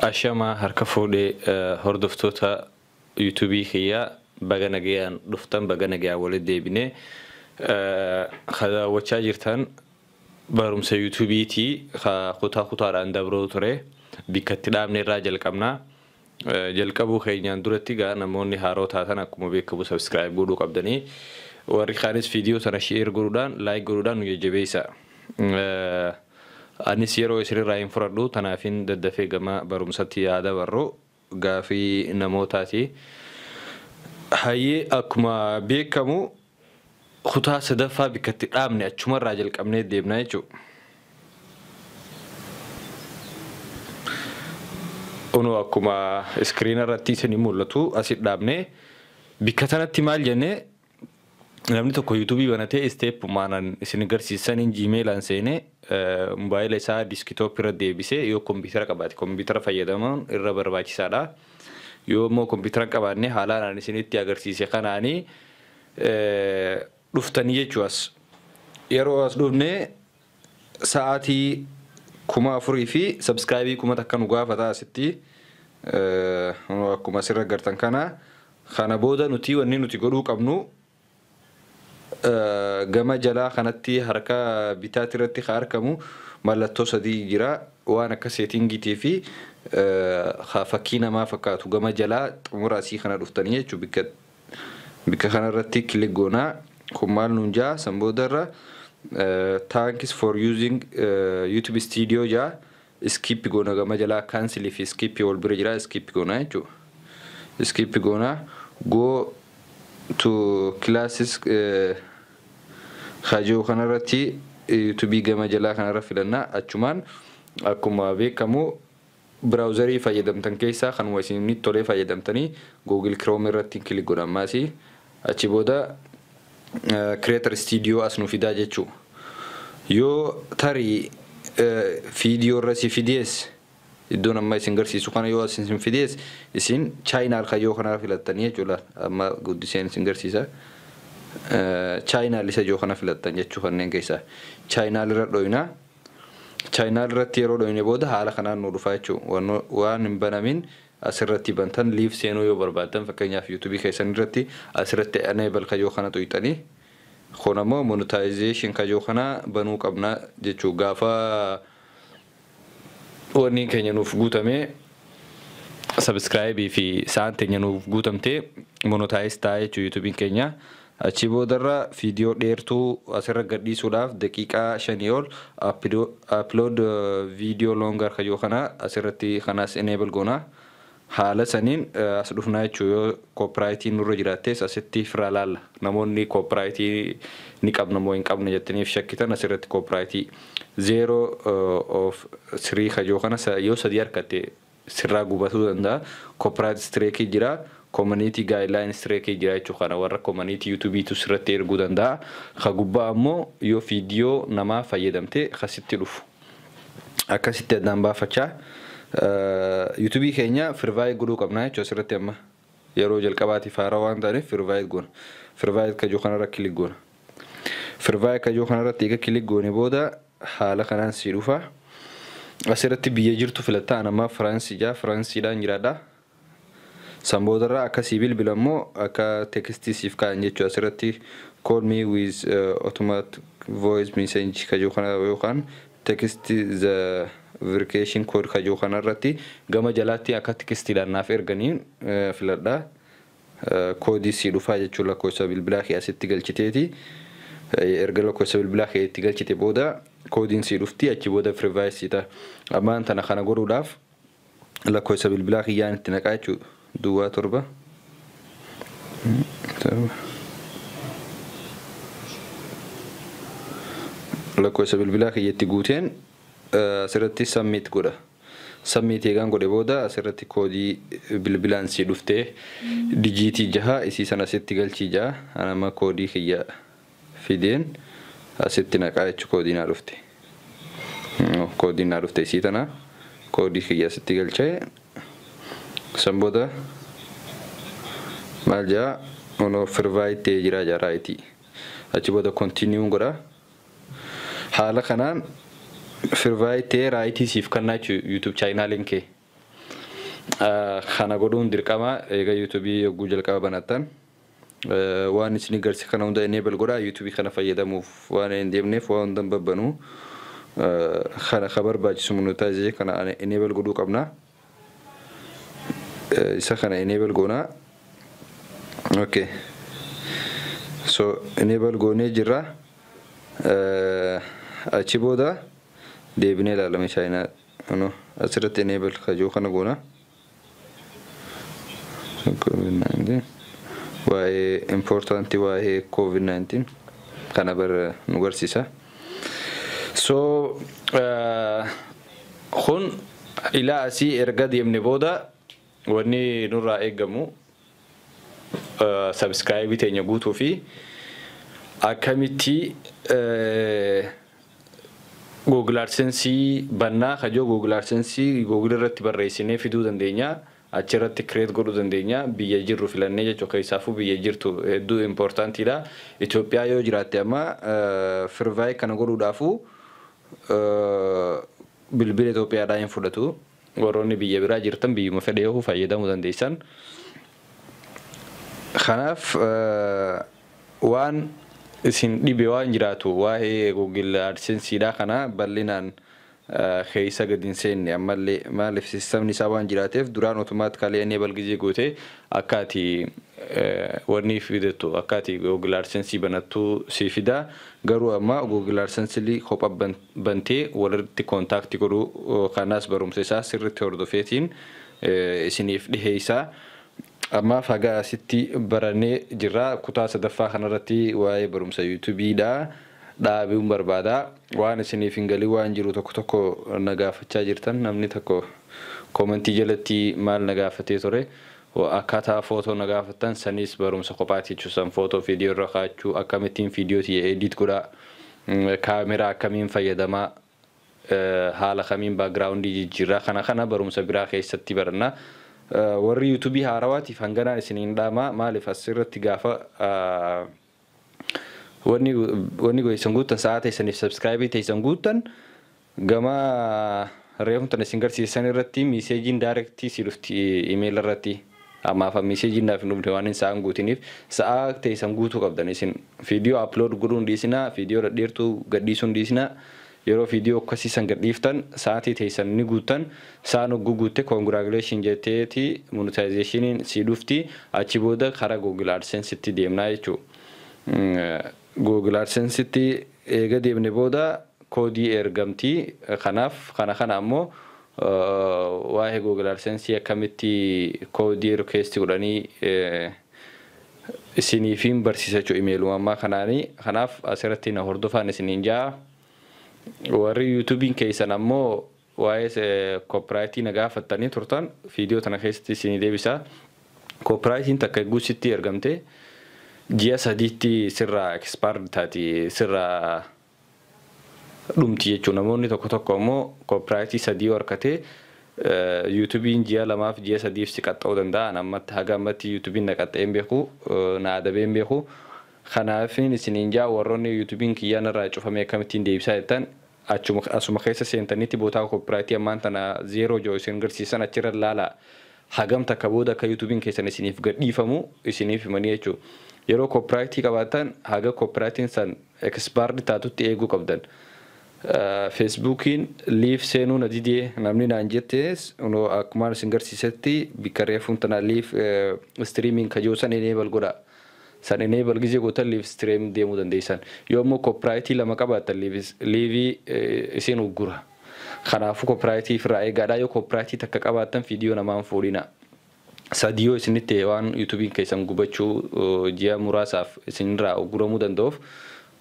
Ashamaa harka fuudhee hordoftoota yuutuubii kiyyaa, baga nagayaan dhuftan, baga nagayaan walitti deebinee. Daawwachaa jirtan barumsa yuutuubiitii kutaa kutaadhaan dabroo ture, bakka itti dhaabne irraa jalqabnaa. Jalqabuu keenyaan duratti gaa namoonni haaroo taatan akkuma beekamu subscribe godhuu qabdanii, warri kaanis viidiyoo sana share godhuudhaan, like godhuudhaan nu jajjabeessa. Anis yeroo isinirraa hin fudhadhu, tanaafin daddafee gama barumsatti yaada barru gaafii namootaati. Hayyee, akkuma beekamu kutaa sadaffaa bakka itti dhaabne achumarraa jalqabnee deemna jechuudha. Kunoo akkuma iskiriina irratti isinii mul'atu asit dhaabnee, bakka sanatti maal jennee, namni tokko yuutuubii banatee isteeppumaan isin agarsiisaniin jiimeelaan seenee mobaayila isaa desktop irra deebisee, yoo kompiitara qabaate kompiitara fayyadamuun irra barbaachisaadha. Yoo immoo kompiitara qabaanne haalaan ani isinitti agarsiise kanaanii dhuftanii jechuu as. Yeroo as dhufne sa'aatii 4000 fi subscribe 1000 nu gaafata asitti, akkuma asirra agartan kana. Kana booda nuti wanni nuti godhuu qabnu gama jalaa kanatti harka bitaatti irratti kan argamu mallattoo sadii jira, waan akka settingiitii fi fakkii namaa fakkaatu. Gama jalaa xumura asii kana dhuftanii jechuu, bikka kanarratti click goonaa. Kun maal nuun jaa? San boodarra "Thanks for using YouTube Studio" jaa. Skip goona. Gama jalaa cancel fi skip wal bira jira, skip goona jechuudha. Skip goona, "Go to classes" hajoo kanarratti yuutuubii gama jalaa kanarra filannaa. Achumaan akkuma beekamu browserii fayyadamtan keessaa kanuma isinitti tolee fayyadamtanii Google Chrome irratti click godha. Ammaasii achi booda Creator Studio as nu fidaa jechuu. Yoo tarii viidiyoo irra si fidees, iddoon amma isin garsiisu kana yoo as isin fidees, isin channel kayyoo kana filattanii jechuudha. Amma guddiseen isin garsiisa. Channel isa ijoo kana filattan jechuu, kanneen keessaa channel irra dhoyinaa. Channel irratti yeroo dhoyine booda haala kanaan nu dhufaa jechuudha. Waan hin banamin asirratti bantan, live seenuu yoo barbaaddan fakkeenyaaf yuutuubii keessan irratti asirratti enable kayyoo kana tuyxanii. Kun ammoo monetization kayyoo kana banuu qabna jechuu. Gaafa wanni keenya nuuf guutamee, subscribe fi sa'aan teenya nuuf guutamtee, monetize ta'a jechuu yuutuubiin keenya. Achi boodarra viidiyoo dheertuu asirra gadhiisuudhaaf daqiiqaa 5 ol, "Upload video longer" kayyoo kana asirratti kanas enable goona. Haala saniin as dhufnaa jechuu. Yoo copyrightiin nurra jiraattes asitti firraa laalla. Namoonni copyrightii ni qabna moo hin qabne jettaniif shakkitan asirratti copyrightii 0 of 3 kayyoo kana yoo sadii harkatte sirraa gubatuu danda'a. Copyright strike jira. Community guideline strike jira jechuu, kana warra community yuutuubiitu sirratti erguu danda'a. Ka gubbaa ammoo yoo viidiyoo namaa fayyadamte kasitti dhufu. Akkasitti addaan baafachaa yuutuubii keenya verify godhuu qabna jechuudha. Asirratti amma yeroo jalqabaatiif haaraa waan ta'aniif verify goona. Verify kajoo kanarra click goona. Verify kajoo kanarratti eega click goone booda haala kanaan sii dhufa. Asirratti biyya jirtu filattaa. An amma Firaansii jaa, Firaansiidhaan jiraadha. San boodarra akka sii bilbila immoo akka textii siif kaa'an jechuudha. Asirratti "Call me with automatic voice message" kajoo kana yookaan "Text the verification code" kajoo kanarratti gama jalaatti akka textiidhaan naaf erganiin filadha. Koodii sii dhufaa jechuun lakkoofsa bilbilaa kee asitti galchiteeti. Erga lakkoofsa bilbilaa kee itti galchite booda koodiin sii dhufti, achi booda verify sii ta'a. Ammaan tana kana godhuudhaaf lakkoofsa bilbilaa kiyyaan itti naqaa jechuudha. Duwwaa 7 7 lakkoofsa bilbilaa kiyyatti guuteen asirratti submit godha. Submit eegaan godhe booda asirratti koodii bilbilaan sii dhuftee dijiitii jaha isii sana asitti galchii jaha. Anama koodii kiyya fideen asitti naqaa jechuu, koodii naa dhufte. Koodiin naa dhufte isii tana, koodii kiyya asitti galchee san booda maal jaa? Ono verify ta'ee jira jaa, rightii. Achi booda continue godha. Haala kanaan verify ta'ee rightii siif kennaa jechuudha YouTube channeliin kee. Kana godhuun dirqama eega YouTubeii yogguu jalqaba banattan. Waan isin garsi kana hunda enable godhaa. YouTubeii kana fayyadamuuf waan hin deemneef waan hunda hin babbanu. Kana ka barbaachisu monetize kana enable godhuu qabna. Isa kana enable goonaa. Okay. So enable goonee jirra. Achi booda deebinee ilaalame chaayinaa no asirratti enable kajoo kana goona. COVID-19, waa'ee importantii waa'ee COVID-19 kana bar nu garsiisa. So kun ilaa asii erga deemne booda wanni nurraa eeggamu subscribe teenya guutuu fi akkamitti Google AdSense bannaa kajoo Google AdSense Google irratti barreessinee fiduu dandeenya. Achirratti create godhuu dandeenya. Biyya jirru filannee jechuudha. Keessaafuu biyya jirtu hedduu importantiidha. Itoophiyaa yoo jiraatte amma verify kana godhuudhaafu bilbila Itoophiyaadhaa hin fudhatu. Warroonni biyya biraa jirtan biyyuma fedhe yoo fayyadamuu dandeessan. Kanaaf waan isin dhibe waan jiraatu waa'ee Google AdSenseedha kana bal'inaan keessa gadi hin seenne ammallee. Maaliif? Systemni isaa waan jiraateef duraan automatically enable gizee goote akka ati wanni fidattu, akka ati Google AdSense banattu si fida. Garuu amma Google AdSense kopha bantee walirratti contact godhuu kanaas barumsa isaa sirriitti hordofeetiin isiniif dhiheessaa. Ammaaf haga asitti barannee jirra. Kutaa sadaffaa kanarratti waa'ee barumsa YouTubeiidha. Dhaabuun barbaada. Waan isiniif hin galin waan jiru tokko tokko na gaafachaa jirtan. Namni tokko commentii jalatti maal na gaafatee ture? Akkaataa footoo na gaafattan sanis barumsa kophaati jechuun footoo viidiyoo irra kaa'achuu, akkamittiin viidiyoo edit godhaa, kaameraa akkamiin fayyadamaa, haala kamiin backgroundii jijjiirraa, kana kana barumsa biraa keessatti baranna. Warri YouTubeii haarawaatiif hanganaan isiniin dhaama. Maaliif? Asirratti gaafa wanni teessan guuttan, sa'aa teessaniif subscribeii teessan guuttan, gama reefumtan isin garsiisan irratti messageiin directii si dhufti email irratti. Ammaaf messageiin naaf hin dhufne waan hin sa'aan guutiniif. Sa'aa teessan guutuu qabdan. Isin viidiyoo upload godhuu hin dhiisinaa, viidiyoo dhedheertuu gadhiisuu hin dhiisinaa. Yeroo viidiyoo akkasiisan gadhiiftan sa'aatii teessan ni guuttan. Sa'aan hogguu guutte congratulation jetteeti monetizationiin si dhufti. Achi booda karaa Google AdSensetti deemnaa jechuudha. Google AdSensetti eega deemne booda koodii ergamtii. Kanaaf kana kana ammoo waa'ee Google AdSense akkamitti koodii request godhanii isiniifin barsiisa jechuudha emailuma ammaa kanaanii. Kanaaf asirratti na hordofaan isiniin jaa. Warri YouTubeiin keessan ammoo waa'ee copyrightii na gaafattanii turtan viidiyoo tana keessatti isinii deebisa. Copyrightiin takka eeguu ergamte ji'a 3tti sirraa expired taati, sirraa dhumti jechuudha. Namoonni tokko tokko ammoo copyrightii sadii harkatee YouTubeiin ji'a 2f ji'a 3f si qaxxa'uu danda'a. Ammatti haga ammatti YouTubeiin na qaxxa'ee hin beeku, na adabee hin beeku. Kanaafin isiniin jaa, warroonni YouTubeiin kiyyaan irraa cufame akkamittiin deebisaa jettan, achuma asuma keessa seentanitti bootaa copyrightii ammaan tana zero joo isin garsiisan achirra laalaa. Hagam takka booda akka YouTubeiin keessan isiniif gadhiifamu isiniif himanii jechuudha. Yeroo copyrightii qabaatan haga copyrightiin san expired taatutti eeguu qabdan. Facebookiin live seenuu na didee namni naan jettees, akkuma isin garsiisetti bikka reefuun tana live streaming kajoo san enable godha. San enable gizee gootan live stream deemuu dandeessan. Yoo immoo copyrightii lama qabaattan liveii isin uggura. Kanaafuu copyrightii ofirraa eegaadha. Yoo copyrightii takka qabaattan viidiyoo namaan fuudhina. Sadii yoo isinitti waan YouTubeiin keessan gubachuu ji'a muraasaaf isinirraa ugguramuu danda'uuf,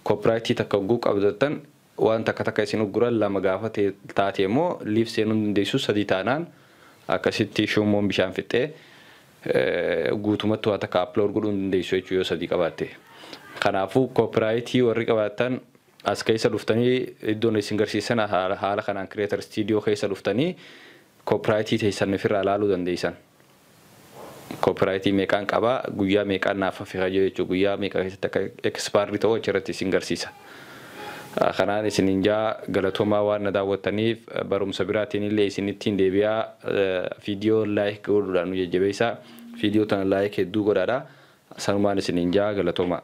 copyrightii takka ugguu qabdattan waan takka takka isin ugguran. Lama gaafa taate immoo live seenuu dandeessu. Sadii taanaan akkasitti shummoon bishaan fixxee guutumatti waa takka upload godhuu hin dandeessu jechuu yoo sadii qabaatte. Kanaafuu copyrightii warri qabaattan as keessa dhuftanii iddoon isin garsiisan haala kanaan Creator Studio keessa dhuftanii copyrightii teessan ofirraa ilaaluu dandeessan. Copyrightii meeqaan qabaa, guyyaa meeqaan naaf hafe jechuudha, guyyaa meeqa keessatti akka expired ta'uu achirratti isin garsiisa. Kanaan isinin jaa, galatoomaa waan na daawwattaniif. Barumsa biraatiin illee isinittiin deebi'aa. Viidiyoo like godhuudhaan nu jajjabeessaa. Viidiyoo tana like hedduu godhaadha. Sanumaan isinin jaa, galatoomaa.